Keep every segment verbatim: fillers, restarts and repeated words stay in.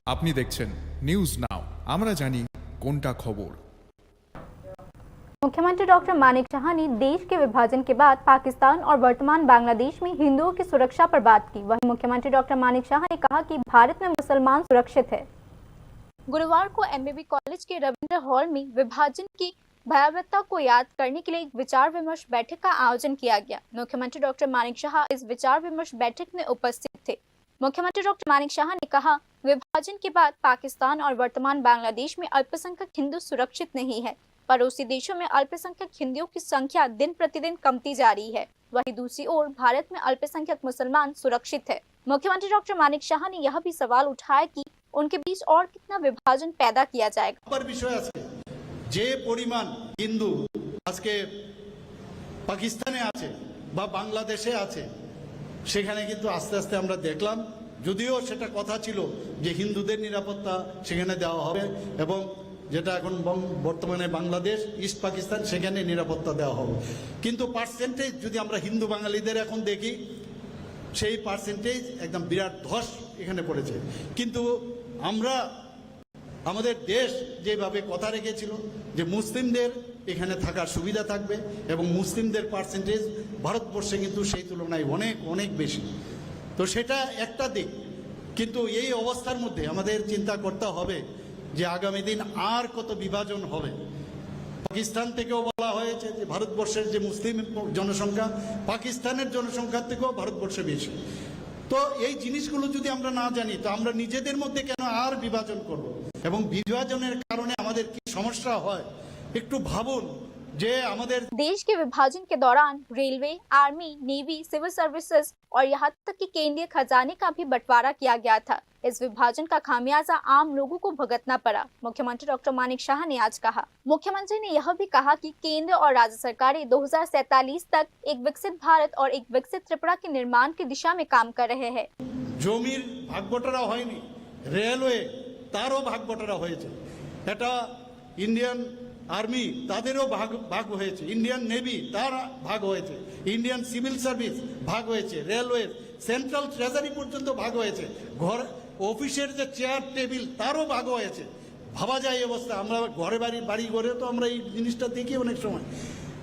আপনি দেখছেন news now, আমরা জানি কোনটা খবর। मुख्यमंत्री डॉक्टर मानिक साहा ने देश के विभाजन के बाद पाकिस्तान और वर्तमान बांग्लादेश में हिंदुओं की सुरक्षा पर बात की। वहीं मुख्यमंत्री डॉक्टर मानिक साहा ने कहा कि भारत में मुसलमान सुरक्षित है। गुरुवार को एमबीबी कॉलेज के रविंद्र हॉल में विभाजन की भयावहता को याद करने के लिए एक विचार विमर्श बैठक का आयोजन किया गया। मुख्यमंत्री डॉक्टर मानिक साहा इस विचार विमर्श बैठक में उपस्थित थे। मुख्यमंत्री डॉक्टर मानिक साहा ने कहा, विभाजन के बाद पाकिस्तान और वर्तमान बांग्लादेश में अल्पसंख्यक हिंदू सुरक्षित नहीं है। पड़ोसी देशों में अल्पसंख्यक हिंदुओं की संख्या दिन प्रतिदिन कमती जा रही है। वहीं दूसरी ओर भारत में अल्पसंख्यक मुसलमान सुरक्षित है। मुख्यमंत्री डॉक्टर मानिक साहा ने यह भी सवाल उठाया कि उनके बीच और कितना विभाजन पैदा किया जाएगा। আবার বিষয় আছে, যে পরিমাণ হিন্দু আজকে পাকিস্তানে আছে বা বাংলাদেশে আছে, সেখানে কিন্তু আস্তে আস্তে আমরা দেখলাম, যদিও সেটা কথা ছিল যে হিন্দুদের নিরাপত্তা সেখানে দেওয়া হবে এবং যেটা এখন বং- বর্তমানে বাংলাদেশ, ইস্ট পাকিস্তান, সেখানে নিরাপত্তা দেওয়া হবে, কিন্তু পার্সেন্টেজ যদি আমরা হিন্দু বাঙালিদের এখন দেখি, সেই পার্সেন্টেজ একদম বিরাট ধস এখানে পড়েছে। কিন্তু আমরা আমাদের দেশ যেভাবে কথা রেখেছিল যে মুসলিমদের এখানে থাকার সুবিধা থাকবে এবং মুসলিমদের পার্সেন্টেজ ভারতবর্ষে কিন্তু সেই তুলনায় অনেক অনেক বেশি। তো সেটা একটা দিক, কিন্তু এই অবস্থার মধ্যে আমাদের চিন্তা করতে হবে যে আগামী দিন আর কত বিভাজন হবে। পাকিস্তান থেকেও বলা হয়েছে যে ভারতবর্ষের যে মুসলিম জনসংখ্যা পাকিস্তানের জনসংখ্যার থেকেও ভারতবর্ষে বেশি। তো এই জিনিসগুলো যদি আমরা না জানি, তো আমরা নিজেদের মধ্যে কেন আর বিভাজন করব? এবং বিভাজনের কারণে আমাদের কি সমস্যা হয়, একটু ভাবুন যে আমাদের देश के विभाजन के दौरान railway, army, navy, civil services और यहाँ तक कि केंद्रीय खजाने का भी बंटवारा किया गया था। इस विभाजन का खामियाजा आम लोगों को भुगतना पड़ा, मुख्यमंत्री डॉक्टर मानिक साहा ने आज कहा। मुख्यमंत्री ने यह भी कहा कि केंद्र और राज्य सरकारें दो हज़ार सैंतालीस तक एक विकसित भारत और एक विकसित त्रिपुरा के निर्माण की दिशा में काम कर रहे हैं। জমির ভাগ বটরা হয়নি, রেলওয়ে তারও ভাগ বটরা হয়েছে। এটা ইন্ডিয়ান আর্মি, তাদেরও ভাগ ভাগ হয়েছে, ইন্ডিয়ান নেভি তার ভাগ হয়েছে, ইন্ডিয়ান সিভিল সার্ভিস ভাগ হয়েছে, রেলওয়ে, সেন্ট্রাল ট্রেজারি পর্যন্ত ভাগ হয়েছে। ঘর, অফিসের যে চেয়ার টেবিল তারও ভাগ হয়েছে। ভাবা যায় এই অবস্থা। আমরা ঘরে বাড়ি বাড়ি ঘরে তো আমরা এই জিনিসটা দেখি অনেক সময়।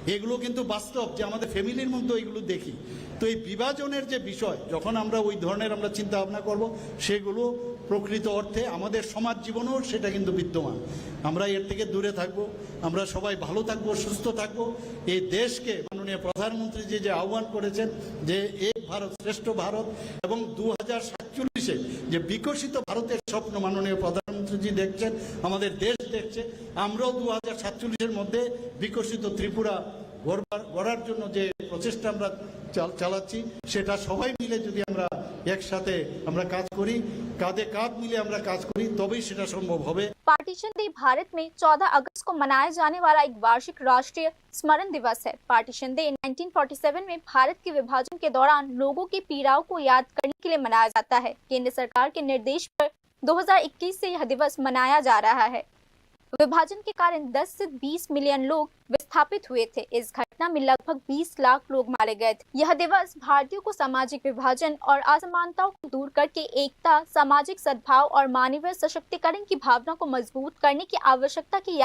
এগুলো কিন্তু বাস্তব যে আমাদের ফ্যামিলির মধ্যে এগুলো দেখি। তো এই বিভাজনের যে বিষয়, যখন আমরা ওই ধরনের আমরা চিন্তা ভাবনা করব, সেগুলো প্রকৃত অর্থে আমাদের সমাজ জীবনেও সেটা কিন্তু বিদ্যমান। আমরা এর থেকে দূরে থাকব, আমরা সবাই ভালো থাকব, সুস্থ থাকব। এই দেশকে মাননীয় প্রধানমন্ত্রী যে যে আহ্বান করেছেন যে এক ভারত শ্রেষ্ঠ ভারত এবং দু হাজার সাতচল্লিশে যে বিকশিত ভারতের স্বপ্ন মাননীয় প্রধানমন্ত্রীজি দেখছেন, আমাদের দেশ দেখছে, আমরাও দু হাজার সাতচল্লিশের মধ্যে বিকশিত ত্রিপুরা গড়বার- গড়ার জন্য যে প্রচেষ্টা আমরা চাল- চালাচ্ছি, সেটা সবাই মিলে যদি আমরা একসাথে আমরা কাজ করি, কাঁধে কাঁধ মিলে আমরা কাজ করি, তবেই সেটা সম্ভব হবে। पार्टीशन डे भारत में चौदह अगस्त को मनाए जाने वाला एक वार्षिक राष्ट्रीय स्मरण दिवस है। Partition day nineteen forty seven में भारत के विभाजन के दौरान लोगों की पीड़ाओं को याद करने के लिए मनाया जाता है। केंद्र सरकार के निर्देश पर दो हज़ार इक्कीस से यह दिवस मनाया जा रहा है। विभाजन के कारण दस से बीस मिलियन लोग विस्थापित हुए थे। इस घटना में लगभग बीस लाख लोग मारे गए थे। यह दिवस भारतीयों को सामाजिक विभाजन और असमानताओं को दूर करके एकता, सामाजिक सद्भाव और मानवीय सशक्तिकरण की भावना को मजबूत करने की आवश्यकता की याद